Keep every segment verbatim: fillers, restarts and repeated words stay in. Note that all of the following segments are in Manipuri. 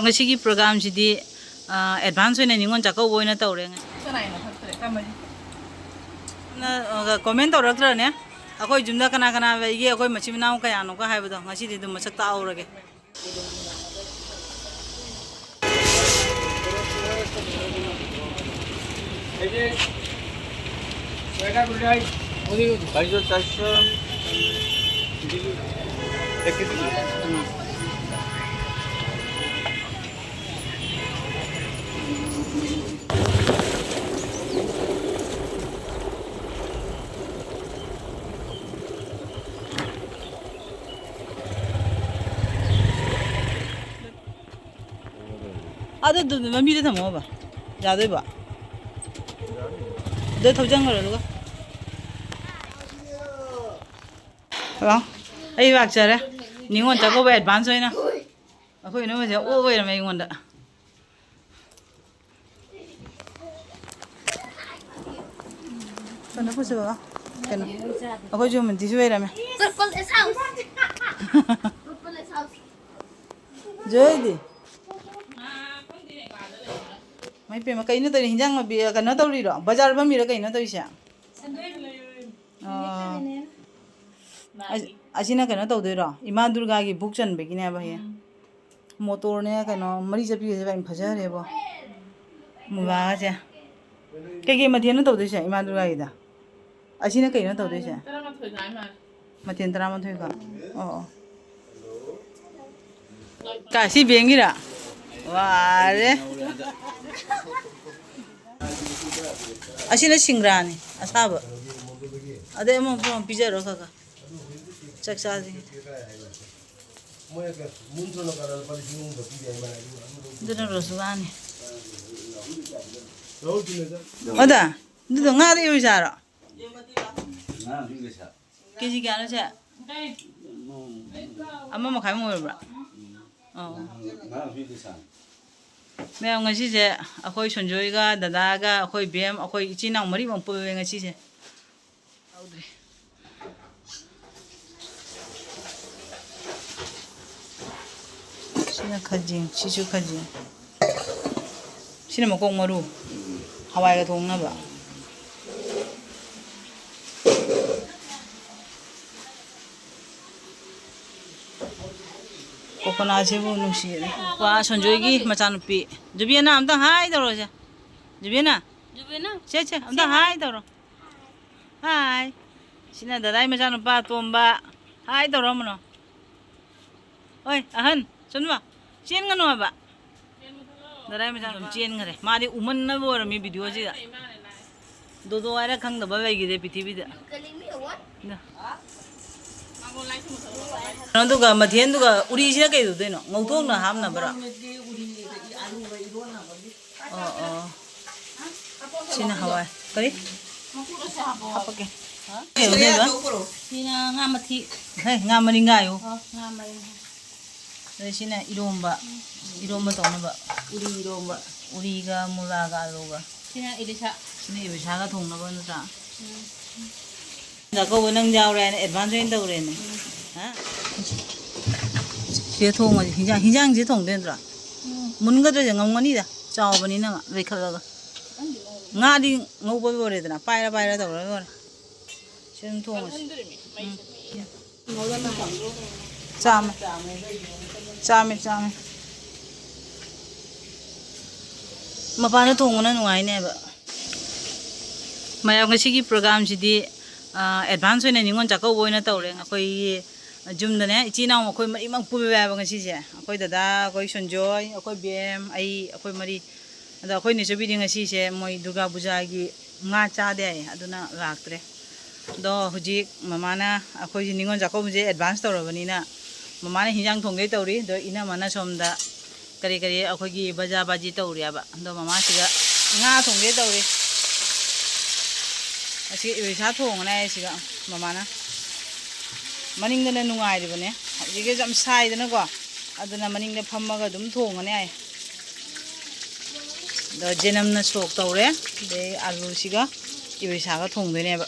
ꯉꯁꯤꯒꯤ ꯄ꯭ꯔꯣꯒ꯭ꯔꯥꯝꯁꯤꯗꯤ ꯑꯦꯗꯚꯥꯟꯁ ꯑꯣꯏꯅ ꯅꯤꯉꯣꯜ ꯆꯥꯛꯀꯧꯕ ꯑꯣꯏꯅ ꯇꯧꯔꯦ꯫ ꯀꯅꯥꯏꯅꯣ ꯊꯛꯇ꯭ꯔꯦ? ꯀꯃꯥꯏ? ꯅ, ꯑ, ꯀꯣꯃꯦꯟ ꯇꯧꯔꯛꯇ꯭ꯔꯅꯦ? ꯑꯩꯈꯣꯏ ꯌꯨꯝꯗ ꯀꯅꯥ ꯀꯅꯥ ꯂꯩꯒꯦ, ꯑꯩꯈꯣꯏ ꯃꯆꯤꯟ ꯃꯅꯥꯎ ꯀꯌꯥꯅꯣꯒ ꯍꯥꯏꯕꯗꯣ ꯉꯁꯤꯗꯤ ꯑꯗꯨꯝ ꯃꯁꯛ ꯇꯥꯛꯍꯧꯔꯒꯦ꯫ ꯑꯗꯨ ꯑꯗꯨꯝ ꯂꯝꯕꯤꯗ ꯊꯝꯃꯣꯕ꯫ ꯌꯥꯗꯣꯏꯕ? ꯑꯗꯨ ꯊꯧꯖꯟꯈ꯭ꯔꯣ ꯑꯗꯨꯒ꯫ ꯍꯜꯂꯣ꯫ ꯑꯩ ꯂꯥꯛꯆꯔꯦ꯫ ꯅꯤꯉꯣꯜ ꯆꯥꯛꯀꯧꯕ ꯑꯦꯗꯚꯥꯟꯁ ꯑꯣꯏꯅ꯫ ꯑꯩꯈꯣꯏ ꯏꯅꯝꯃꯁꯦ ꯑꯣꯛ ꯑꯣꯏꯔꯝꯃꯦ ꯑꯩꯉꯣꯟꯗ꯫ ꯀꯩꯅꯣ ꯄꯨꯁꯤꯜꯂꯣ꯫ ꯀꯩꯅꯣ? ꯑꯩꯈꯣꯏꯁꯨ ꯃꯟꯇꯤꯁꯨ ꯂꯩꯔꯝꯃꯦ꯫ ꯄꯔꯄꯜ ꯑꯦꯁ ꯍꯥꯎꯁ꯫ ꯄꯔꯄꯜ ꯑꯦꯁ ꯍꯥꯎꯁ꯫ ꯖꯣꯏꯗꯤ? ꯃꯥꯏ ꯄꯦꯝꯃ, ꯀꯩꯅꯣ ꯇꯧꯔꯤ? ꯍꯤꯟꯖꯥꯡ ꯅꯥꯄꯤ, ꯀꯩꯅꯣ ꯇꯧꯔꯤꯔꯣ? ꯕꯖꯥꯔ ꯐꯝꯃꯤꯔꯣ ꯀꯩꯅꯣ ꯇꯧꯔꯤꯁꯦ? ꯑꯣ꯫ ꯑꯁꯤꯅ ꯀꯩꯅꯣ ꯇꯧꯗꯣꯏꯔꯣ? ꯏꯃꯥ ꯗꯨꯔꯒꯥꯒꯤ ꯕꯨꯛ ꯆꯟꯕꯒꯤꯅꯦꯕ ꯍꯌꯦꯡ꯫ ꯃꯣꯇꯣꯔꯅꯦ ꯀꯩꯅꯣ ꯃꯔꯤ ꯆꯠꯄꯤꯒꯁꯦ ꯀꯩꯅꯣ ꯐꯖꯈ꯭ꯔꯦꯕꯣ꯫ ꯃꯨꯒꯥꯒꯁꯦ꯫ ꯀꯩꯀꯩ ꯃꯊꯦꯜꯅꯣ ꯇꯧꯗꯣꯏꯁꯦ ꯏꯃꯥ ꯗꯨꯔꯒꯥꯒꯤꯗ? ꯑꯁꯤꯅ ꯀꯩꯅꯣ ꯇꯧꯗꯣꯏꯁꯦ? ꯇꯔꯥꯃꯥꯊꯣꯏ ꯉꯥꯏ ꯃꯥꯜꯂꯦ꯫ ꯃꯊꯦꯜ ꯇꯔꯥꯃꯥꯊꯣꯏꯒ꯫ ꯑꯣ, ꯑꯣ꯫ ꯀꯥ ꯁꯤ ꯕꯦꯡꯒꯤꯔꯥ? ꯋꯥꯔꯦ꯫ ꯑꯁꯤꯅ ꯁꯤꯡꯒ꯭ꯔꯥꯅꯤ ꯑꯁꯥꯕ꯫ ꯑꯗꯩ ꯑꯃ ꯄꯤꯖꯔꯣ ꯈꯔ ꯈꯔ꯫ ꯆꯥꯛ ꯆꯥꯁꯤ꯫ ꯑꯗꯨꯅ ꯔꯣꯁꯒꯨꯂꯥꯅꯤ꯫ ꯑꯣꯗ, ꯑꯗꯨꯗꯣ ꯉꯥꯗ ꯏꯔꯣꯏ ꯆꯥꯔꯣ? ꯀꯦ ꯖꯤ ꯀꯌꯥꯅꯣ ꯁꯦ? ꯑꯃ ꯃꯈꯥꯏꯃꯨꯛ ꯑꯣꯏꯔꯕ꯭ꯔꯥ? ꯑꯣ꯫ ꯃꯌꯥꯝ, ꯉꯁꯤꯁꯦ ꯑꯩꯈꯣꯏ ꯁꯟꯖꯣꯏꯒ, ꯗꯗꯥꯒ, ꯑꯩꯈꯣꯏ ꯕꯦꯝ, ꯑꯩꯈꯣꯏ ꯏꯆꯤꯟ ꯏꯅꯥꯎ ꯃꯔꯤꯃꯛ ꯄꯨꯜꯂꯦ ꯉꯁꯤꯁꯦ꯫ ꯌꯥꯎꯗ꯭ꯔꯤ꯫ ꯁꯤꯅ ꯈꯖꯤꯡ, ꯁꯤꯁꯨ ꯈꯖꯤꯡ꯫ ꯁꯤꯅ ꯃꯀꯣꯛ ꯃꯔꯨ꯫ ꯍꯋꯥꯏꯒ ꯊꯣꯡꯅꯕ꯫ ꯀꯣꯀꯣꯅꯠꯁꯤꯕꯨ ꯅꯨꯡꯁꯤꯌꯦ꯫ ꯄꯥ ꯁꯟꯖꯣꯏꯒꯤ ꯃꯆꯥꯅꯨꯄꯤ꯫ ꯖꯨꯕꯤꯌꯥꯅ ꯑꯝꯇꯪ ꯍꯥꯏ ꯇꯧꯔꯣꯁꯦ꯫ ꯖꯨꯕꯤꯌꯥꯅ꯫ ꯖꯨꯕꯤꯌꯥꯅ꯫ ꯁꯦ, ꯁꯦ, ꯑꯝꯇ ꯍꯥꯏ ꯇꯧꯔꯣ꯫ ꯍꯥꯏ꯫ ꯁꯤꯅ ꯗꯗꯥꯏ ꯃꯆꯥꯅꯨꯄꯥ ꯑꯇꯣꯝꯕ꯫ ꯍꯥꯏ ꯇꯧꯔꯝꯃꯅꯣ꯫ ꯍꯣꯏ, ꯑꯍꯟ꯫ ꯆꯨꯟꯕ꯫ ꯆꯦꯟꯒꯅꯨ ꯍꯥꯏꯕ꯫ ꯗꯗꯥꯏ ꯃꯆꯥꯅꯨꯄꯥ ꯆꯦꯟꯈ꯭ꯔꯦ꯫ ꯃꯥꯗꯤ ꯎꯃꯟꯅꯕ ꯑꯣꯏꯔꯝꯃꯤ ꯚꯤꯗꯤꯑꯣꯁꯤꯗ꯫ ꯗꯣꯗꯣ ꯍꯥꯏꯔ ꯈꯪꯗꯕ ꯂꯩꯈꯤꯗꯦ ꯄ꯭ꯔꯤꯊꯤꯕꯤꯗ꯫ ꯀꯩꯅꯣꯗꯨꯒ ꯃꯊꯦꯜꯗꯨꯒ ꯎꯔꯤꯁꯤꯅ ꯀꯩꯗꯧꯗꯣꯏꯅꯣ? ꯉꯧꯊꯣꯛꯅ ꯍꯥꯞꯅꯕꯔꯣ? ꯑꯣ, ꯑꯣ꯫ ꯁꯤꯅ ꯍꯋꯥꯏ꯫ ꯀꯔꯤ? ꯍꯥꯞꯄꯛꯀꯦ꯫ ꯀꯩꯗꯧꯗꯣꯏꯕ? ꯁꯤꯅ ꯉꯥ ꯃꯊꯤ꯫ ꯍꯦ, ꯉꯥ ꯃꯔꯤ ꯉꯥꯏꯌꯨ꯫ ꯑꯣ, ꯉꯥ ꯃꯔꯤ ꯉꯥꯏ꯫ ꯑꯗꯩ ꯁꯤꯅ ꯏꯔꯣꯝꯕ꯫ ꯏꯔꯣꯝꯕ ꯇꯧꯅꯕ꯫ ꯎꯔꯤ ꯏꯔꯣꯝꯕ꯫ ꯎꯔꯤꯒ ꯃꯨꯂꯥꯒ ꯑꯂꯨꯒ꯫ ꯁꯤꯅ ꯏꯂꯤꯁꯥ꯫ ꯁꯤꯅ ꯏꯂꯤꯁꯥꯒ ꯊꯣꯡꯅꯕ ꯅꯠꯇ꯭ꯔꯥ? ꯎꯝ꯫ ꯆꯥꯛꯀꯧꯕ ꯅꯪ ꯌꯥꯎꯔꯦ ꯍꯥꯏꯅ ꯑꯦꯗꯚꯥꯟꯁ ꯑꯣꯏꯅ ꯇꯧꯔꯦꯅꯦ꯫ ꯎꯝ꯫ ꯍꯥ? ꯁꯤꯗ ꯊꯣꯡꯉꯁꯤ꯫ ꯍꯤꯟꯖꯥꯡ, ꯍꯤꯟꯖꯥꯡꯁꯦ ꯊꯣꯡꯗꯣꯏ ꯅꯠꯇ꯭ꯔꯣ? ꯎꯝ꯫ ꯃꯨꯟꯒꯗ꯭ꯔꯁꯦ ꯉꯝꯒꯅꯤꯗ꯫ ꯆꯥꯎꯕꯅꯤꯅ ꯂꯩꯈꯠꯂꯒ꯫ ꯉꯥꯗꯤ ꯉꯧꯕ ꯂꯣꯏꯔꯦꯗꯅ꯫ ꯄꯥꯏꯔ ꯄꯥꯏꯔ ꯇꯧꯔ ꯂꯣꯏꯔꯦ꯫ ꯁꯤ ꯑꯗꯨꯝ ꯊꯣꯡꯉꯁꯤ꯫ ꯎꯝ꯫ ꯆꯥꯝꯃꯦ꯫ ꯆꯥꯝꯃꯦ, ꯆꯥꯝꯃꯦ꯫ ꯃꯄꯥꯟꯗ ꯊꯣꯡꯕꯅ ꯅꯨꯡꯉꯥꯏꯅꯦꯕ꯫ ꯃꯌꯥꯝ ꯉꯁꯤꯒꯤ ꯄ꯭ꯔꯣꯒꯥꯝꯁꯤꯗꯤ, ꯑ, ꯑꯦꯗꯚꯥꯟꯁ ꯑꯣꯏꯅ ꯅꯤꯉꯣꯜ ꯆꯥꯛꯀꯧꯕ ꯑꯣꯏꯅ ꯇꯧꯔꯦ꯫ ꯑꯩꯈꯣꯏꯒꯤ ꯌꯨꯝꯗꯅꯦ, ꯏꯆꯤꯜ ꯏꯅꯥꯎ ꯑꯩꯈꯣꯏ ꯃꯔꯤꯃꯛ ꯄꯨꯜꯂꯦꯕ ꯉꯁꯤꯁꯦ꯫ ꯑꯩꯈꯣꯏ ꯗꯗꯥ, ꯑꯩꯈꯣꯏ ꯁꯨꯟꯖꯣꯏ, ꯑꯩꯈꯣꯏ ꯕꯦꯝ, ꯑꯩ, ꯑꯩꯈꯣꯏ ꯃꯔꯤ꯫ ꯑꯗꯣ ꯑꯩꯈꯣꯏ ꯅꯤꯁꯨꯕꯤꯗꯤ ꯉꯁꯤꯁꯦ ꯃꯣꯏ ꯗꯨꯔꯒꯥ ꯄꯨꯖꯥꯒꯤ ꯉꯥ ꯆꯥꯗꯦ ꯍꯥꯏꯌꯦ, ꯑꯗꯨꯅ ꯂꯥꯛꯇ꯭ꯔꯦ꯫ ꯑꯗꯣ ꯍꯧꯖꯤꯛ ꯃꯃꯥꯅ ꯑꯩꯈꯣꯏꯁꯦ ꯅꯤꯉꯣꯜ ꯆꯥꯛꯀꯧꯕꯁꯦ ꯑꯦꯗꯚꯥꯟꯁ ꯇꯧꯔꯕꯅꯤꯅ ꯃꯃꯥꯅ ꯍꯤꯟꯖꯥꯡ ꯊꯣꯡꯒꯦ ꯇꯧꯔꯤ꯫ ꯑꯗꯣ ꯏꯅꯝꯃꯅ ꯁꯣꯝꯗ ꯀꯔꯤ ꯀꯔꯤ ꯑꯩꯈꯣꯏꯒꯤ ꯕꯖꯥ ꯕꯥꯖꯤ ꯇꯧꯔꯤꯑꯕ꯫ ꯑꯗꯣ ꯃꯃꯥꯁꯤꯒ ꯉꯥ ꯊꯣꯡꯒꯦ ꯇꯧꯔꯤ꯫ ꯑꯁꯤ ꯏꯂꯤꯁꯥ ꯊꯣꯡꯉꯅꯤ ꯍꯥꯏꯌꯦ ꯁꯤꯒ ꯃꯃꯥꯅ꯫ ꯃꯅꯤꯡꯗꯅ ꯅꯨꯡꯉꯥꯏꯔꯤꯕꯅꯦ꯫ ꯍꯧꯖꯤꯛꯀꯤꯁꯨ ꯌꯥꯝ ꯁꯥꯏꯗꯅꯀꯣ꯫ ꯑꯗꯨꯅ ꯃꯅꯤꯡꯗ ꯐꯝꯃꯒ ꯑꯗꯨꯝ ꯊꯣꯡꯉꯅꯤ ꯍꯥꯏꯌꯦ꯫ ꯑꯗꯣ ꯖꯦꯅꯝꯅ ꯁꯣꯛ ꯇꯧꯔꯦ꯫ ꯑꯗꯩ ꯑꯂꯨꯁꯤꯒ ꯏꯕꯤꯁꯥꯒ ꯊꯣꯡꯗꯣꯏꯅꯦꯕ꯫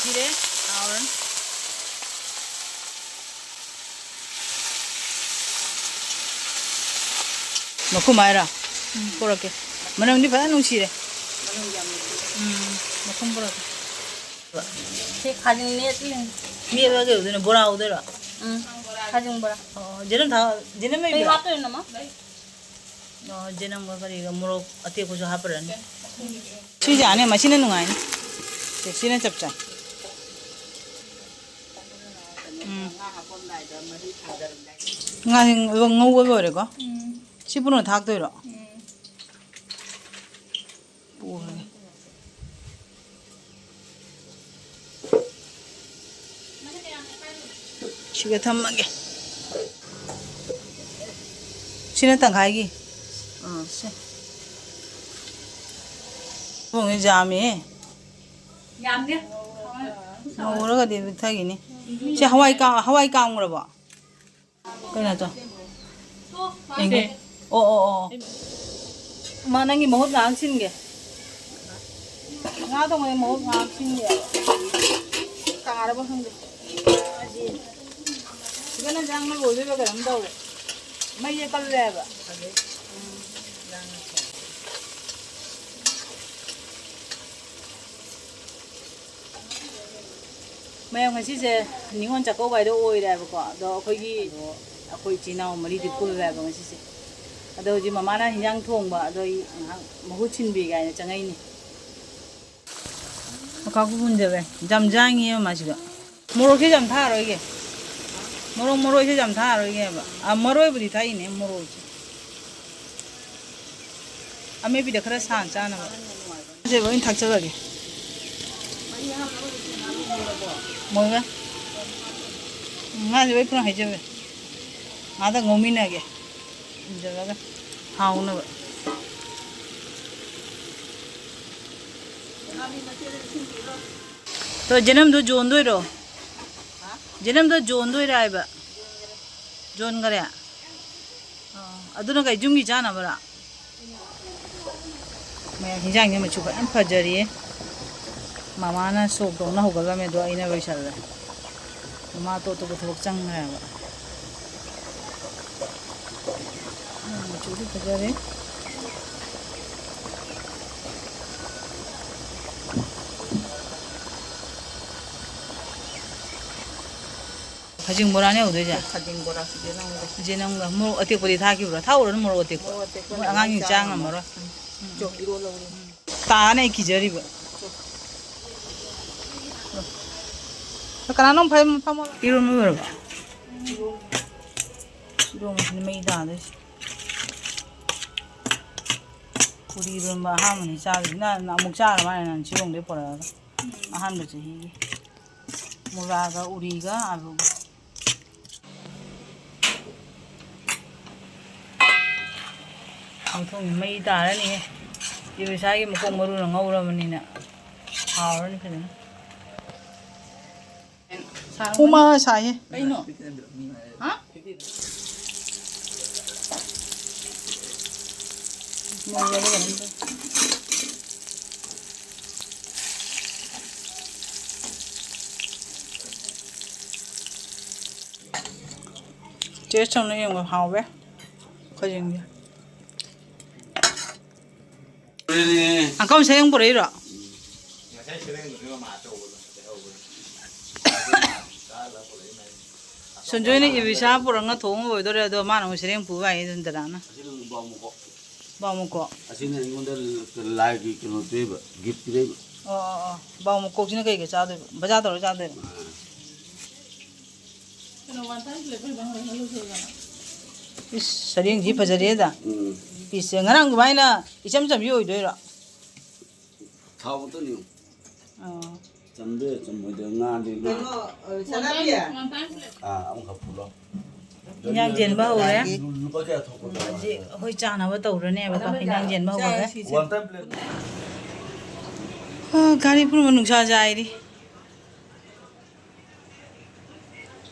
ꯁꯤꯔꯦ, ꯍꯥꯎꯔꯅꯤ꯫ ꯃꯈꯨꯝ ꯍꯥꯏꯔꯣ? ꯎꯝ꯫ ꯄꯨꯔꯛꯀꯦ꯫ ꯃꯅꯝꯗꯤ ꯐꯖꯅ ꯅꯨꯡꯁꯤꯔꯦ꯫ ꯎꯝ, ꯃꯈꯨꯝ ꯄꯨꯔꯛꯀꯦ꯫ ꯁꯤ ꯈꯥꯖꯤꯡ ꯃꯦꯠꯂꯤꯅꯦ꯫ ꯃꯦꯠꯂꯒ ꯀꯩꯗꯧꯗꯣꯏꯅꯣ? ꯕꯣꯔꯥ ꯍꯧꯗꯣꯏꯔꯣ? ꯎꯝ, ꯈꯥꯖꯤꯡ ꯕꯣꯔꯥ꯫ ꯑꯣ, ꯌꯦꯔꯨꯝ ꯊꯥ-, ꯌꯦꯔꯨꯝ ꯀꯩ ꯂꯩꯕ꯭ꯔꯥ? ꯍꯥꯞꯇꯣꯏꯅꯣ, ꯃꯃꯥ? ꯑꯣ, ꯌꯦꯅꯝꯒ ꯀꯔꯤꯒ ꯃꯣꯔꯣꯛ ꯑꯇꯦꯛꯄꯁꯨ ꯍꯥꯞꯄꯨꯔꯅꯤ꯫ ꯁꯤꯁꯦ ꯑꯅꯦ ꯃꯁꯤꯅ ꯅꯨꯡꯉꯥꯏꯅꯤ꯫ ꯁꯦ, ꯁꯤꯅ ꯆꯞ ꯆꯥꯏ꯫ ꯎꯝ꯫ ꯉꯥꯁꯦ ꯉꯧꯕ ꯂꯣꯏꯔꯦꯀꯣ? ꯎꯝ꯫ ꯁꯤ ꯄꯨꯟꯅ ꯊꯥꯛꯇꯣꯏꯔꯣ? ꯎꯝ꯫ ꯄꯨꯔꯒꯦ꯫ ꯁꯤꯒ ꯊꯝꯃꯒꯦ꯫ ꯁꯤꯅ ꯇꯪꯈꯥꯏꯒꯤ꯫ ꯑꯥ, ꯁꯦ꯫ ꯊꯣꯡꯉꯦ ꯌꯥꯝꯃꯦꯍꯦ꯫ ꯌꯥꯝꯗꯦ꯫ ꯉꯧꯔꯒꯗꯤ ꯄꯤꯛꯊꯈꯤꯅꯤ꯫ ꯁꯤ ꯍꯋꯥꯏ ꯀꯥ-, ꯍꯋꯥꯏ ꯀꯥꯝꯈ꯭ꯔꯕꯣ? ꯀꯩꯅꯣꯗꯣ? ꯌꯦꯡꯒꯦ꯫ ꯑꯣ, ꯑꯣ, ꯑꯣ꯫ ꯃꯥ ꯅꯪꯒꯤ ꯃꯍꯨꯠ ꯉꯥꯏꯍꯥꯛ ꯁꯤꯟꯒꯦ꯫ ꯉꯥ ꯊꯣꯡꯕꯒꯤ ꯃꯍꯨꯠ ꯉꯥꯏꯍꯥꯛ ꯁꯤꯟꯒꯦ꯫ ꯀꯥꯔꯕ ꯈꯪꯗꯦ꯫ ꯁꯤꯗꯅ ꯏꯟꯖꯥꯡ ꯂꯣꯏꯗꯣꯏꯕ ꯀꯩꯅꯣꯝ ꯇꯧꯔꯦ꯫ ꯃꯩꯁꯦ ꯀꯜꯂꯦꯕ꯫ ꯃꯌꯥꯝ, ꯉꯁꯤꯁꯦ ꯅꯤꯉꯣꯜ ꯆꯥꯛꯀꯧꯕ ꯍꯥꯏꯗꯣ ꯑꯣꯏꯔꯦꯕꯀꯣ꯫ ꯑꯗꯣ ꯑꯩꯈꯣꯏꯒꯤ, ꯑꯩꯈꯣꯏ ꯏꯆꯤꯜ ꯏꯅꯥꯎ ꯃꯔꯤꯗꯤ ꯄꯨꯜꯂꯦꯕ ꯉꯁꯤꯁꯦ꯫ ꯑꯗꯣ ꯍꯧꯖꯤꯛ ꯃꯃꯥꯅ ꯍꯤꯟꯖꯥꯡ ꯊꯣꯡꯕ, ꯑꯗꯣ ꯑꯩ ꯉꯥꯏꯍꯥꯛ ꯃꯍꯨꯠ ꯁꯤꯟꯕꯤꯒꯦ ꯍꯥꯏꯅ ꯆꯪꯉꯛꯏꯅꯦ꯫ ꯃꯀꯥ ꯀꯨꯀꯨꯟꯖꯕꯦ, ꯌꯥꯝ ꯌꯥꯡꯉꯤꯌꯦ ꯃꯥꯁꯤꯗ꯫ ꯃꯣꯔꯣꯛꯁꯦ ꯌꯥꯝ ꯊꯥꯔꯣꯏꯒꯦ꯫ ꯃꯣꯔꯣꯛ, ꯃꯔꯣꯏꯁꯦ ꯌꯥꯝ ꯊꯥꯔꯣꯏꯒꯦꯕ꯫ ꯑꯥ, ꯃꯔꯣꯏꯕꯨꯗꯤ ꯊꯥꯛꯏꯅꯦ, ꯃꯣꯔꯣꯛꯁꯦ꯫ ꯑꯃꯦꯠꯄꯤꯗ ꯈꯔ ꯁꯥ ꯆꯥꯅꯕ꯫ ꯁꯦ ꯂꯣꯏ ꯊꯥꯛꯆꯜꯂꯒꯦ꯫ ꯃꯣꯏꯒ ꯉꯥꯁꯦ ꯂꯣꯏ ꯄꯨꯟꯅ ꯍꯩꯖꯜꯂꯦ꯫ ꯉꯥꯗ ꯉꯧꯃꯤꯟꯅꯒꯦ꯫ ꯏꯟꯖꯜꯂꯒ ꯍꯥꯎꯅꯕ꯫ ꯇꯣ, ꯖꯅꯝꯗꯣ ꯌꯣꯟꯗꯣꯏꯔꯣ? ꯖꯅꯝꯗꯣ ꯌꯣꯟꯗꯣꯏꯔꯥ ꯍꯥꯏꯕ? ꯌꯣꯟꯈꯔꯦ? ꯑꯣ, ꯑꯗꯨꯅ ꯀꯩ, ꯌꯨꯝꯒꯤ ꯆꯥꯅꯕꯔꯥ? ꯃꯌꯥꯝ, ꯍꯤꯟꯖꯥꯡꯁꯦ ꯃꯆꯨ ꯐꯖꯅ ꯐꯖꯔꯤꯌꯦ꯫ ꯃꯃꯥꯅ ꯁꯣꯛ ꯇꯧꯅ ꯍꯧꯒꯠꯂꯝꯃꯦ, ꯑꯗꯣ ꯑꯩꯅ ꯂꯣꯏꯁꯜꯂꯦ꯫ ꯃꯃꯥ ꯑꯇꯣꯞ ꯑꯇꯣꯞꯄ ꯊꯕꯛ ꯆꯪꯈ꯭ꯔꯦꯕ꯫ ꯎꯝ, ꯃꯆꯨꯗꯤ ꯐꯖꯔꯦ꯫ ꯈꯖꯤꯡ ꯕꯣꯔꯥꯅꯦ ꯍꯧꯗꯣꯏꯁꯦ꯫ ꯈꯖꯤꯡ ꯕꯣꯔꯥ ꯆꯤꯆꯦ ꯅꯪꯒꯤꯗꯣ꯫ ꯆꯤꯆꯦ ꯅꯪꯒ ꯃꯣꯔꯣꯛ ꯑꯇꯦꯛꯄꯗꯤ ꯊꯥꯛꯈꯤꯕ꯭ꯔꯣ? ꯊꯥꯛꯎꯔꯅꯨ ꯃꯣꯔꯣꯛ ꯑꯇꯦꯛꯄ꯫ ꯃꯣꯔꯣꯛ ꯑꯇꯦꯛꯄ ꯃꯣꯏ ꯑꯉꯥꯡꯁꯤꯡ ꯆꯥ ꯆꯥ ꯉꯝꯃꯔꯣꯏ꯫ ꯉꯝꯃꯔꯣꯏ꯫ ꯎꯝ꯫ ꯆꯣ, ꯏꯔꯣꯜꯂꯧꯔꯣ꯫ ꯇꯥꯅ ꯑꯩ ꯀꯤꯖꯔꯤꯕ꯫ ꯀꯅꯥꯅꯣꯝ ꯐꯝ-, ꯐꯝꯃꯣ꯫ ꯏꯔꯣꯟꯕ ꯂꯣꯏꯔꯕꯣ? ꯏꯔꯣꯟꯕꯁꯤꯅ ꯃꯩ ꯇꯥꯗꯣꯏꯁꯦ꯫ ꯄꯨꯔꯤ ꯏꯔꯣꯟꯕ ꯑꯍꯥꯟꯕꯅꯤ ꯆꯥꯗꯣꯏꯁꯤꯅ, ꯑꯃꯨꯛ ꯆꯥꯔ ꯃꯥꯜꯂꯦ ꯅꯪ ꯁꯤꯂꯣꯡꯗꯩ ꯄꯨꯔꯛꯑꯒ꯫ ꯑꯍꯥꯟꯕ ꯆꯍꯤꯒꯤ꯫ ꯃꯨꯂꯥꯒ ꯎꯔꯤꯒ ꯑꯂꯨꯒ꯫ ꯃꯊꯪꯗꯤ ꯃꯩ ꯇꯥꯔꯅꯤꯍꯦ꯫ ꯏꯕꯤꯁꯥꯒꯤ ꯃꯀꯣꯛ ꯃꯔꯨꯅ ꯉꯧꯔꯕꯅꯤꯅ ꯍꯥꯎꯔꯅꯤ ꯐꯖꯅ꯫ ꯍꯨꯃꯥ ꯁꯥꯏꯍꯦ꯫ ꯀꯩꯅꯣ? ꯍꯥ? Taste ꯇꯧꯅ ꯌꯦꯡꯉꯣ, ꯍꯥꯎꯋꯦ꯫ ꯈꯖꯤꯡꯁꯦ꯫ ꯑꯪꯀꯜ ꯁꯔꯦꯡ ꯄꯨꯔꯛꯏꯔꯣ? ꯁꯨꯟꯖꯣꯏꯅ ꯏꯕꯤꯁꯥ ꯄꯨꯔꯛꯅ ꯊꯣꯡꯉ ꯑꯣꯏꯗꯣꯔꯦ, ꯑꯗꯣ ꯃꯥꯅ ꯑꯃꯨꯛ ꯁꯔꯦꯡ ꯄꯨ ꯍꯥꯏꯌꯦ, ꯑꯗꯨꯝ ꯗꯗꯥꯅ꯫ ꯕꯥꯃꯨꯀꯣ꯫ ꯑꯁꯤꯅ ꯑꯩꯉꯣꯟꯗ ꯂꯥꯏꯒꯤ ꯀꯩꯅꯣ ꯄꯤꯔꯛꯏꯕ, gift ꯄꯤꯔꯛꯏꯕ꯫ ꯑꯣ, ꯑꯣ, ꯑꯣ꯫ ꯕꯥꯃꯨꯀꯣꯛꯁꯤꯅ ꯀꯩꯒ ꯆꯥꯗꯣꯏꯕ? ꯕꯖꯥꯔ ꯇꯧꯔ ꯆꯥꯗꯣꯏꯕ? ꯑꯥ꯫ ꯏꯁ, ꯁꯔꯦꯡꯁꯤ ꯐꯖꯔꯦꯗ꯫ ꯎꯝ꯫ ꯄꯤꯁꯁꯦ ꯉꯔꯥꯡ ꯑꯗꯨꯃꯥꯏꯅ ꯏꯆꯝ ꯆꯝꯕꯤ ꯑꯣꯏꯗꯣꯏꯔꯣ? ꯊꯥꯎ ꯈꯛꯇꯅꯤ꯫ ꯑꯣ꯫ ꯆꯝꯗꯣꯏꯔ ꯆꯝꯃꯣꯏꯗꯣꯏꯔ ꯉꯥꯗꯤ ꯉꯥ꯫ ꯀꯩꯅꯣ, ꯑ, ꯁꯅꯥꯕꯤ? ꯑꯥ, ꯑꯃꯈꯛ ꯄꯨꯔꯣ꯫ ꯏꯟꯖꯥꯡ ꯆꯦꯟꯕ ꯍꯧꯔꯦ꯫ ꯂꯨꯄꯥ ꯀꯌꯥ ꯊꯣꯛꯄꯗꯣ? ꯍꯧꯖꯤꯛ ꯑꯩꯈꯣꯏ ꯆꯥꯅꯕ ꯇꯧꯔꯅꯦꯕꯀꯣ, ꯏꯟꯖꯥꯡ ꯆꯦꯟꯕ ꯍꯧꯔꯦ꯫ One time plate꯫ ꯑꯣ, ꯒꯥꯔꯤ ꯄꯨꯝꯅꯃꯛ ꯅꯨꯡꯁꯥ ꯌꯥꯏꯔꯤ꯫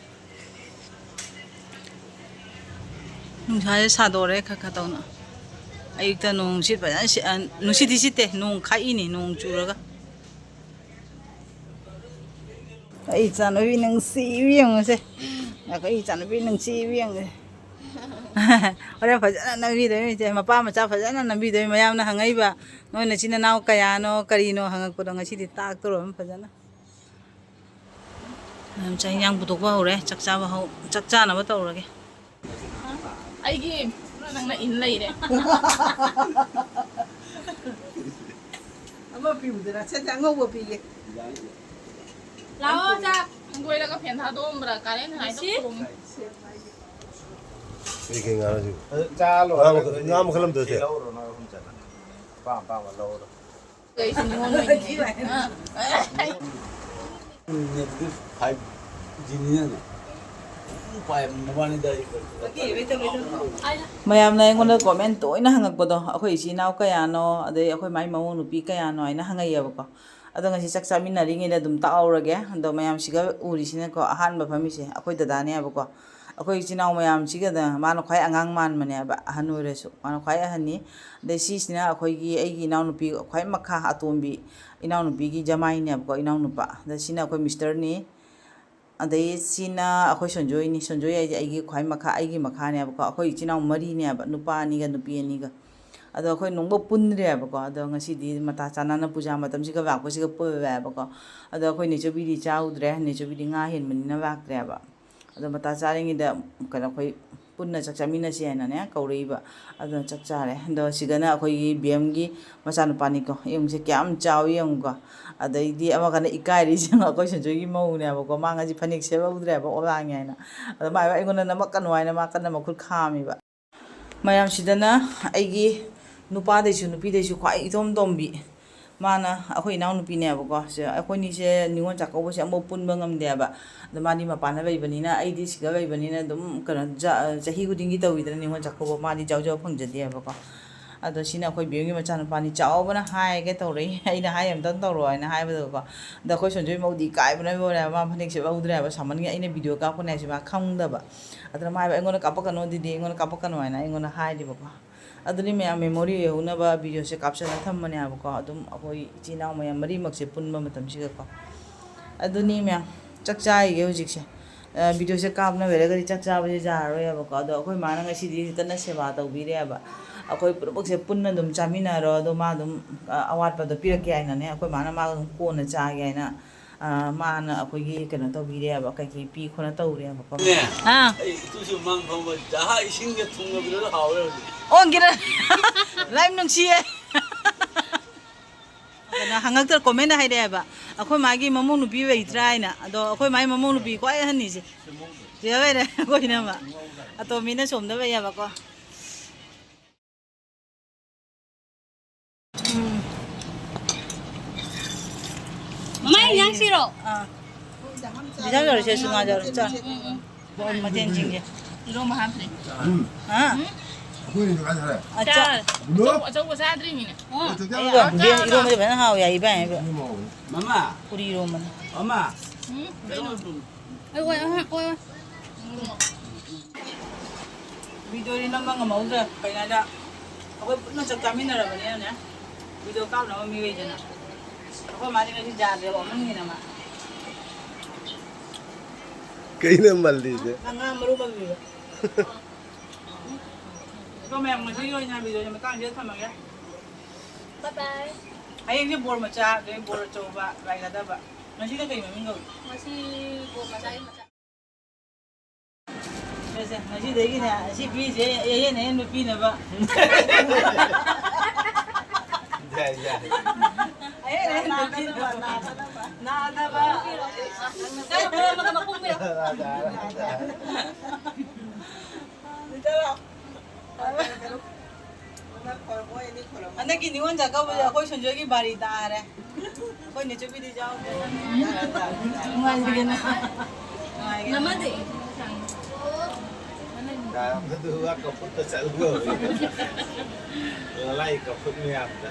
ꯅꯨꯡꯁꯥꯁꯦ ꯁꯥꯗꯣꯔꯦ ꯈꯔ ꯈꯔ ꯇꯧꯅ꯫ ꯑꯌꯨꯛꯇ ꯅꯣꯡ ꯅꯨꯡꯁꯤꯠ ꯐꯖꯅ ꯁꯤ-, ꯑ, ꯅꯨꯡꯁꯤꯠꯇꯤ ꯁꯤꯠꯇꯦ, ꯅꯣꯡ ꯈꯥꯛꯏꯅꯤ, ꯅꯣꯡ ꯆꯨꯔꯒ꯫ ꯑꯩ ꯏꯆꯥꯅꯨꯄꯤ ꯅꯨꯡꯁꯤꯕꯤ ꯌꯦꯡꯉꯨꯁꯦ꯫ ꯑꯩꯈꯣꯏ ꯏꯆꯥꯅꯨꯄꯤ ꯅꯨꯡꯁꯤꯕꯤ ꯌꯦꯡꯉꯨꯁꯦ꯫ ꯍꯣꯔꯦꯟ ꯐꯖꯅ ꯅꯝꯕꯤꯗꯣꯏꯅꯤ ꯏꯆꯦ꯫ ꯃꯄꯥ ꯃꯆꯥ ꯐꯖꯅ ꯅꯝꯕꯤꯗꯣꯏꯅꯤ꯫ ꯃꯌꯥꯝꯅ ꯍꯪꯉꯛꯏꯕ, "ꯅꯣꯏ ꯅꯆꯤꯟ ꯅꯅꯥꯎ ꯀꯌꯥꯅꯣ, ꯀꯔꯤꯅꯣ?" ꯍꯪꯉꯛꯄꯗꯣ ꯉꯁꯤꯗꯤ ꯇꯥꯛꯇꯣꯔꯕꯅꯤ ꯐꯖꯅ꯫ ꯃꯌꯥꯝ ꯆꯥꯛ ꯏꯟꯖꯥꯡ ꯄꯨꯊꯣꯛꯄ ꯍꯧꯔꯦ꯫ ꯆꯥꯛ ꯆꯥꯕ ꯍꯧ-, ꯆꯥꯛ ꯆꯥꯅꯕ ꯇꯧꯔꯒꯦ꯫ ꯑꯩꯒꯤ ꯅꯪꯅ ꯏꯟ ꯂꯩꯔꯦ꯫ ꯑꯃ ꯄꯤꯕꯗꯨꯅ, ꯁꯦ, ꯁꯦ, ꯑꯉꯧꯕ ꯄꯤꯒꯦ꯫ ꯂꯥꯛꯑꯣ, ꯆꯥꯛ꯫ ꯍꯪꯒꯣꯏꯔꯒ ꯐꯦꯟ ꯊꯥꯗꯣꯛꯑꯝꯕ꯭ꯔꯥ? ꯀꯥꯔꯦꯟ ꯍꯥꯏꯗꯣ ꯃꯁꯤ? ꯈꯨꯝ꯫ ꯀꯩ ꯀꯩ ꯉꯥꯅꯣ ꯁꯤꯕꯨ? ꯑꯗꯨ ꯆꯥ ꯂꯣꯏꯔꯒ ꯉꯥ ꯃꯈꯜ ꯑꯃꯗ ꯁꯦ꯫ ꯂꯧꯔꯣ, ꯅꯣꯏ ꯑꯍꯨꯝ ꯆꯠꯂ꯫ ꯑꯄꯥꯝ ꯑꯄꯥꯝꯕ ꯂꯧꯔꯣ꯫ ꯀꯩꯁꯨ ꯅꯤꯉꯣꯜ ꯑꯣꯏꯅꯤꯡꯉꯦ꯫ ꯑꯥ꯫ ꯅꯦꯠꯇꯨꯗꯤ ꯐꯥꯏꯚ ꯖꯤꯅꯤꯅꯅꯦ꯫ ꯎꯝ, ꯄꯥꯏ, ꯃꯕꯥꯅꯤꯗ ꯑꯩ ꯃꯌꯥꯝꯅ ꯑꯩꯉꯣꯟꯗ ꯀꯣꯃꯦꯟ ꯇꯣꯏꯅ ꯍꯪꯉꯛꯄꯗꯣ, ꯑꯩꯈꯣꯏ ꯏꯆꯤꯟ ꯏꯅꯥꯎ ꯀꯌꯥꯅꯣ, ꯑꯗꯩ ꯑꯩꯈꯣꯏ ꯃꯥꯏ ꯃꯃꯧ ꯅꯨꯄꯤ ꯀꯌꯥꯅꯣ ꯍꯥꯏꯅ ꯍꯪꯉꯛꯑꯦꯕꯀꯣ꯫ ꯑꯗꯣ ꯉꯁꯤ ꯆꯥꯛ ꯆꯥꯃꯤꯟꯅꯔꯤꯉꯩꯗ ꯑꯗꯨꯝ ꯇꯥꯛꯍꯧꯔꯒꯦ꯫ ꯑꯗꯣ ꯃꯌꯥꯝꯁꯤꯒ ꯎꯔꯤꯁꯤꯅꯀꯣ, ꯑꯍꯥꯟꯕ ꯐꯝꯃꯤꯁꯦ ꯑꯩꯈꯣꯏ ꯗꯗꯥꯅꯦꯕꯀꯣ꯫ ꯑꯩꯈꯣꯏ ꯏꯆꯤꯟ ꯏꯅꯥꯎ ꯃꯌꯥꯝꯁꯤꯒꯗ ꯃꯥꯅ ꯈ꯭ꯋꯥꯏ ꯑꯉꯥꯡ ꯃꯥꯟꯕꯅꯦꯕ, ꯑꯍꯟ ꯑꯣꯏꯔꯁꯨ ꯃꯥꯅ ꯈ꯭ꯋꯥꯏ ꯑꯍꯟꯅꯤ꯫ ꯑꯗꯩ ꯁꯤꯁꯤꯅ ꯑꯩꯈꯣꯏꯒꯤ, ꯑꯩꯒꯤ ꯏꯅꯥꯎꯅꯨꯄꯤ ꯈ꯭ꯋꯥꯏ ꯃꯈꯥ ꯑꯇꯣꯝꯕꯤ, ꯏꯅꯥꯎꯅꯨꯄꯤꯒꯤ ꯖꯃꯥꯏꯅꯦꯕꯀꯣ, ꯏꯅꯥꯎꯅꯨꯄꯥ꯫ ꯑꯗ ꯁꯤꯅ ꯑꯩꯈꯣꯏ ꯃꯤꯁꯇꯔꯅꯤ꯫ ꯑꯗꯩ ꯁꯤꯅ ꯑꯩꯈꯣꯏ ꯁꯟꯖꯣꯏꯅꯤ꯫ ꯁꯟꯖꯣꯏ ꯍꯥꯏꯁꯦ ꯑꯩꯒꯤ ꯈ꯭ꯋꯥꯏ ꯃꯈꯥ, ꯑꯩꯒꯤ ꯃꯈꯥꯅꯦꯕꯀꯣ꯫ ꯑꯩꯈꯣꯏ ꯏꯆꯤꯟ ꯏꯅꯥꯎ ꯃꯔꯤꯅꯦꯕ, ꯅꯨꯄꯥ ꯑꯅꯤꯒ ꯅꯨꯄꯤ ꯑꯅꯤꯒ꯫ ꯑꯗꯣ ꯑꯩꯈꯣꯏ ꯅꯣꯡꯐꯥꯎ ꯄꯨꯟꯗ꯭ꯔꯦꯕꯀꯣ꯫ ꯑꯗꯣ ꯉꯁꯤꯗꯤ ꯃꯇꯥ ꯆꯥꯟꯅꯅ ꯄꯨꯖꯥ ꯃꯇꯝꯁꯤꯒ ꯂꯥꯛꯄꯁꯤꯒ ꯄꯨꯜꯂꯦꯕꯀꯣ꯫ ꯑꯗꯣ ꯑꯩꯈꯣꯏ ꯅꯦꯆꯧꯕꯤꯗꯤ ꯆꯥꯍꯧꯗ꯭ꯔꯦ, ꯅꯦꯆꯧꯕꯤꯗꯤ ꯉꯥ ꯍꯦꯟꯕꯅꯤꯅ ꯂꯥꯛꯇ꯭ꯔꯦꯕ꯫ ꯑꯗꯣ ꯃꯇꯥ ꯆꯥꯔꯤꯉꯩꯗ ꯀꯩꯅꯣ, ꯑꯩꯈꯣꯏ ꯄꯨꯟꯅ ꯆꯥꯛ ꯆꯥꯃꯤꯟꯅꯁꯤ ꯍꯥꯏꯅꯅꯦ ꯀꯧꯔꯛꯏꯕ꯫ ꯑꯗꯨꯅ ꯆꯥꯛ ꯆꯥꯔꯦ꯫ ꯑꯗꯣ ꯁꯤꯗꯅ ꯑꯩꯈꯣꯏꯒꯤ ꯕꯤ ꯑꯦꯝꯒꯤ ꯃꯆꯥꯅꯨꯄꯥꯅꯤꯀꯣ꯫ ꯌꯦꯡꯉꯨꯁꯦ ꯀꯌꯥꯝ ꯆꯥꯎꯏ ꯌꯦꯡꯉꯨꯀꯣ꯫ ꯑꯗꯩꯗꯤ ꯑꯃꯈꯛꯅ ꯏꯀꯥꯏꯔꯤꯁꯦ ꯌꯦꯡꯉꯣ, ꯑꯩꯈꯣꯏ ꯁꯟꯖꯣꯏꯒꯤ ꯃꯧꯅꯦꯕꯀꯣ꯫ ꯃꯥ ꯉꯁꯤ ꯐꯅꯦꯛ ꯁꯦꯠꯍꯧꯗ꯭ꯔꯦꯕ, ꯑꯣꯂꯥꯡꯉꯦ ꯍꯥꯏꯅ꯫ ꯑꯗꯣ ꯃꯥ ꯑꯩꯉꯣꯟꯗ "ꯅꯝꯃꯛꯀꯅꯨ" ꯍꯥꯏꯅ ꯃꯥ ꯀꯟꯅ ꯃꯈꯨꯠ ꯈꯥꯝꯃꯤꯕ꯫ ꯃꯌꯥꯝꯁꯤꯗꯅ ꯑꯩꯒꯤ ꯅꯨꯄꯥꯗꯩꯁꯨ ꯅꯨꯄꯤꯗꯩꯁꯨ ꯈ꯭ꯋꯥꯏ ꯏꯇꯣꯝ ꯇꯣꯝꯕꯤ꯫ ꯃꯥꯅ ꯑꯩꯈꯣꯏ ꯏꯅꯥꯎꯅꯨꯄꯤꯅꯦꯕꯀꯣ꯫ ꯁꯦ, ꯑꯩꯈꯣꯏꯅꯤꯁꯦ ꯅꯤꯉꯣꯜ ꯆꯥꯛꯀꯧꯕꯁꯦ ꯑꯃꯐꯥꯎ ꯄꯨꯟꯕ ꯉꯝꯗꯦꯕ꯫ ꯑꯗꯣ ꯃꯥꯗꯤ ꯃꯄꯥꯟꯗ ꯂꯩꯕꯅꯤꯅ, ꯑꯩꯗꯤ ꯁꯤꯗ ꯂꯩꯕꯅꯤꯅ ꯑꯗꯨꯝ ꯀꯩꯅꯣ, ꯆ-, ꯆꯍꯤ ꯈꯨꯗꯤꯡꯒꯤ ꯇꯧꯋꯤꯗꯅ ꯅꯤꯉꯣꯜ ꯆꯥꯛꯀꯧꯕ, ꯃꯥꯗꯤ ꯌꯥꯎꯖꯕ ꯐꯪꯖꯗꯦꯕꯀꯣ꯫ ꯑꯗꯣ ꯁꯤꯅ ꯑꯩꯈꯣꯏ ꯕꯦꯝꯒꯤ ꯃꯆꯥꯅꯨꯄꯥꯅꯤ꯫ ꯆꯥꯎꯕꯅ ꯍꯥꯏꯒꯦ ꯇꯧꯔꯛꯏ, ꯑꯩꯅ ꯍꯥꯏ "ꯑꯝꯇꯪ ꯇꯧꯔꯛꯑꯣ" ꯍꯥꯏꯅ ꯍꯥꯏꯕꯗꯀꯣ꯫ ꯑꯗꯣ ꯑꯩꯈꯣꯏ ꯁꯟꯖꯣꯏ ꯃꯧꯗꯤ ꯏꯀꯥꯏꯕꯅ ꯂꯣꯏꯔꯦ ꯍꯥꯏꯕ, ꯃꯥ ꯐꯅꯦꯛ ꯁꯦꯠꯍꯧꯗ꯭ꯔꯦ ꯍꯥꯏꯕ, ꯁꯥꯃꯟꯒꯤ ꯑꯩꯅ ꯚꯤꯗꯤꯑꯣ ꯀꯥꯞꯀꯅꯤ ꯍꯥꯏꯁꯦ ꯃꯥ ꯈꯪꯗꯕ꯫ ꯑꯗꯨꯅ ꯃꯥ ꯍꯥꯏꯕ, "ꯑꯩꯉꯣꯟꯗ ꯀꯥꯞꯄꯛꯀꯅꯣ ꯑꯗꯨꯗꯤ, ꯑꯩꯉꯣꯟꯗ ꯀꯥꯞꯄꯛꯀꯅꯣ" ꯍꯥꯏꯅ ꯑꯩꯉꯣꯟꯗ ꯍꯥꯏꯔꯤꯕꯀꯣ꯫ ꯑꯗꯨꯅꯤ ꯃꯌꯥꯝ ꯃꯦꯃꯣꯔꯤ ꯑꯣꯏꯍꯧꯅꯕ ꯚꯤꯗꯤꯑꯣꯁꯦ ꯀꯥꯞꯁꯤꯜꯂ ꯊꯝꯕꯅꯦ ꯍꯥꯏꯕꯀꯣ꯫ ꯑꯗꯨꯝ ꯑꯩꯈꯣꯏ ꯏꯆꯤꯜ ꯏꯅꯥꯎ ꯃꯌꯥꯝ ꯃꯔꯤꯃꯛꯁꯦ ꯄꯨꯟꯕ ꯃꯇꯝꯁꯤꯒꯀꯣ꯫ ꯑꯗꯨꯅꯤ ꯃꯌꯥꯝ, ꯆꯥꯛ ꯆꯥꯔꯤꯒꯦ ꯍꯧꯖꯤꯛꯁꯦ꯫ ꯑ, ꯚꯤꯗꯤꯑꯣꯁꯦ ꯀꯥꯞꯅꯕ ꯂꯩꯔꯒꯗꯤ ꯆꯥꯛ ꯆꯥꯕꯁꯦ ꯌꯥꯔꯔꯣꯏꯕꯀꯣ꯫ ꯑꯗꯣ ꯑꯩꯈꯣꯏ ꯃꯥꯅ ꯉꯁꯤꯗꯤ ꯀꯟꯅ ꯁꯦꯕꯥ ꯇꯧꯕꯤꯔꯦꯕ꯫ ꯑꯩꯈꯣꯏ ꯄꯨꯝꯅꯃꯛꯁꯦ ꯄꯨꯟꯅ ꯑꯗꯨꯝ ꯆꯥꯃꯤꯟꯅꯔꯣ, ꯑꯗꯣ ꯃꯥ ꯑꯗꯨꯝ, ꯑ, ꯑꯋꯥꯠꯄꯗꯣ ꯄꯤꯔꯛꯀꯦ ꯍꯥꯏꯅꯅꯦ, ꯑꯩꯈꯣꯏ ꯃꯥꯅ ꯃꯥ ꯑꯗꯨꯝ ꯀꯣꯟꯅ ꯆꯥꯒꯦ ꯍꯥꯏꯅ, ꯑ, ꯃꯥꯅ ꯑꯩꯈꯣꯏꯒꯤ ꯀꯩꯅꯣ ꯇꯧꯕꯤꯔꯦꯕ, ꯀꯩꯀꯩ ꯄꯤ ꯈꯣꯠꯅ ꯇꯧꯔꯦꯕꯀꯣ꯫ ꯅꯦ, ꯑꯥ꯫ ꯑꯩ ꯏꯇꯨꯁꯨ ꯃꯥꯡ ꯐꯝꯕ ꯖꯍꯥ ꯏꯁꯤꯡꯒ ꯊꯨꯝꯒ ꯄꯤꯔꯒ ꯍꯥꯎꯔꯦ ꯍꯧꯖꯤꯛ꯫ ꯑꯣꯟꯈꯤꯔ-, ꯂꯥꯏꯝ ꯅꯨꯡꯁꯤꯌꯦ꯫ ꯀꯩꯅꯣ ꯍꯪꯉꯛꯇ꯭ꯔ ꯀꯣꯃꯦꯟꯗ ꯍꯥꯏꯔꯛꯑꯦꯕ, "ꯑꯩꯈꯣꯏ ꯃꯥꯒꯤ ꯃꯃꯧ ꯅꯨꯄꯤ ꯂꯩꯇ꯭ꯔꯥ?" ꯍꯥꯏꯅ꯫ ꯑꯗꯣ ꯑꯩꯈꯣꯏ ꯃꯥꯒꯤ ꯃꯃꯧ ꯅꯨꯄꯤ ꯈ꯭ꯋꯥꯏ ꯑꯍꯟꯅꯤꯁꯦ ꯆꯦ ꯂꯩꯔꯦ ꯑꯩꯈꯣꯏꯅ ꯑꯃ꯫ ꯑꯇꯣꯝꯕꯤꯅ ꯁꯣꯝꯗ ꯂꯩꯌꯦꯕꯀꯣ꯫ ꯎꯝ꯫ ꯃꯃꯥ, ꯏꯟꯖꯥꯡ ꯁꯤꯔꯣ? ꯑꯥ꯫ ꯏꯟꯖꯥꯡ ꯌꯧꯔꯁꯦ, ꯁꯨ ꯉꯥ ꯌꯧꯔꯁꯦ꯫ ꯎꯝ, ꯎꯝ꯫ ꯃꯊꯦꯜꯁꯤꯡꯁꯦ꯫ ꯏꯔꯣꯝꯕ ꯍꯥꯞꯇ꯭ꯔꯤ꯫ ꯎꯝ꯫ ꯍꯥ? ꯎꯝ꯫ ꯑꯩꯈꯣꯏꯅ ꯀꯥꯏ ꯊꯥꯔꯦ? ꯑꯆꯥ꯫ ꯆꯥꯔꯦ꯫ ꯕꯨꯂꯣ? ꯑꯆꯧ-, ꯑꯆꯧꯕ ꯆꯥꯗ꯭ꯔꯤꯃꯤꯅ꯫ ꯑꯣ꯫ ꯑꯆꯧ ꯆꯥꯗ꯭ꯔꯤꯕ? ꯑꯩ ꯏꯔꯣꯝꯕꯁꯦ ꯐꯖꯅ ꯍꯥꯎꯋꯦ ꯍꯥꯏ ꯏꯕꯥꯏ ꯍꯥꯏꯕ꯫ ꯏꯔꯣꯝꯕ ꯍꯥꯎꯕꯅꯦ꯫ ꯃꯃꯥ꯫ ꯄꯨꯔꯤ ꯏꯔꯣꯝꯕꯅꯦ꯫ ꯃꯃꯥ꯫ ꯎꯝ꯫ ꯀꯩꯅꯣ? ꯑꯣꯏ, ꯑꯣꯏ, ꯑꯍ, ꯑꯣꯏ, ꯑꯣꯏ꯫ ꯚꯤꯗꯤꯑꯣꯗꯤ ꯅꯝꯕ ꯉꯝꯍꯧꯗ꯭ꯔꯦ꯫ ꯀꯩꯅꯣꯗ ꯑꯩꯈꯣꯏ ꯄꯨꯟꯅ ꯆꯥꯛ ꯆꯥꯃꯤꯟꯅꯔꯕꯅꯤꯅꯅꯦ, ꯚꯤꯗꯤꯑꯣ ꯀꯥꯞꯅꯕ ꯃꯤ ꯂꯩꯇꯅ꯫ ꯑꯩꯈꯣꯏ ꯃꯥꯗꯤ ꯉꯁꯤ ꯌꯥꯗ꯭ꯔꯦꯕ, ꯋꯥꯃꯟꯒꯤꯗꯅ꯫ ꯀꯩꯅꯣ ꯃꯜꯂꯤꯁꯦ? ꯉꯥ ꯃꯔꯨ ꯃꯜꯂꯤꯕ꯫ ꯑꯗꯣ ꯃꯌꯥꯝ, ꯉꯁꯤꯒꯤ ꯑꯣꯏꯅ ꯚꯤꯗꯤꯑꯣꯁꯦ ꯃꯇꯥꯡꯁꯤꯗ ꯊꯝꯃꯒꯦ꯫ ꯕꯥꯏ ꯕꯥꯏ꯫ ꯍꯌꯦꯡꯁꯦ ꯕꯣꯔ ꯃꯆꯥ, ꯑꯗꯩ ꯕꯣꯔ ꯑꯆꯧꯕ ꯂꯥꯏꯒꯗꯕ꯫ ꯉꯁꯤꯅ ꯀꯩ ꯃꯃꯤꯡ ꯀꯧꯏ? ꯉꯁꯤ ꯕꯣꯔ ꯃꯆꯥꯒꯤ ꯃꯆꯥ꯫ ꯁꯦ, ꯁꯦ, ꯉꯁꯤꯗꯒꯤꯅꯦ, ꯑꯁꯤ ꯄꯤꯔꯤꯁꯦ ꯑꯍꯦꯟ ꯑꯍꯦꯟꯕ ꯄꯤꯅꯕ꯫ ꯌꯥꯏ, ꯌꯥꯏ꯫ ꯑꯍꯦꯟ ꯑꯍꯦꯟꯕ ꯄꯤꯅꯕ꯫ ꯅꯥꯗꯕ꯫ ꯅꯥꯗꯕ꯫ ꯀꯥꯏ ꯄꯣꯔꯝꯃꯒ ꯃꯈꯣꯡ ꯄꯤꯔꯣ꯫ ꯅꯥꯗꯕ꯫ ꯍꯟꯗꯛꯀꯤ ꯅꯤꯉꯣꯜ ꯆꯥꯛꯀꯧꯕꯁꯦ ꯑꯩꯈꯣꯏ ꯁꯟꯖꯣꯏꯒꯤ ꯕꯥꯔꯤ ꯇꯥꯔꯦ꯫ ꯑꯩꯈꯣꯏ ꯅꯦꯆꯨꯕꯤꯗꯤ ꯌꯥꯎꯗꯦ꯫ ꯅꯨꯡꯉꯥꯏꯕꯤꯗꯦꯅ꯫ ꯅꯨꯡꯉꯥꯏꯒꯦ꯫ ꯅꯃꯗꯤ? ꯃꯗꯨ ꯋꯥ ꯀꯐꯨꯠꯇ ꯆꯠꯂꯨ꯫ ꯂꯥꯏ ꯀꯐꯨꯠ ꯃꯌꯥꯝꯗ꯫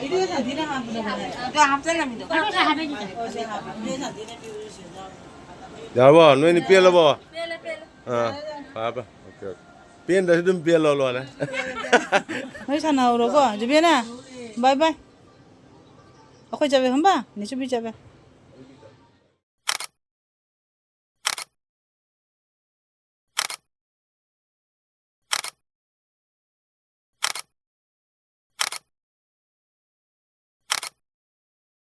ꯏꯗꯨ ꯁꯥꯟꯇꯤꯅ ꯍꯥꯞꯄꯗꯣ꯫ ꯑꯗꯣ ꯍꯥꯞꯆꯜꯂꯝꯃꯤꯗꯣ꯫ ꯑꯣ, ꯁꯤ ꯍꯥꯞꯄꯦ꯫ ꯏꯗꯨ ꯁꯥꯟꯇꯤꯅ ꯄꯤꯕꯗꯨꯁꯨ ꯌꯥꯎꯗꯦ꯫ ꯌꯥꯔꯕꯣ? ꯅꯣꯏꯅꯤ ꯄꯦꯜꯂꯕꯣ? ꯄꯦꯜꯂꯦ, ꯄꯦꯜꯂꯦ꯫ ꯑꯥ, ꯐꯔꯦ, ꯐꯔꯦ꯫ Okay, okay. ꯄꯦꯟꯗ꯭ꯔꯁꯨ ꯑꯗꯨꯝ ꯄꯦꯜꯂꯣ, ꯂꯣꯏꯔꯦ꯫ ꯅꯣꯏ ꯁꯥꯟꯅꯍꯧꯔꯣꯀꯣ, ꯖꯨꯕꯦꯅꯥ꯫ ꯕꯥꯏ ꯕꯥꯏ꯫ ꯑꯩꯈꯣꯏ ꯆꯠꯂꯦ ꯈꯪꯕ? ꯅꯦꯆꯨꯕꯤ ꯆꯠꯂꯦ꯫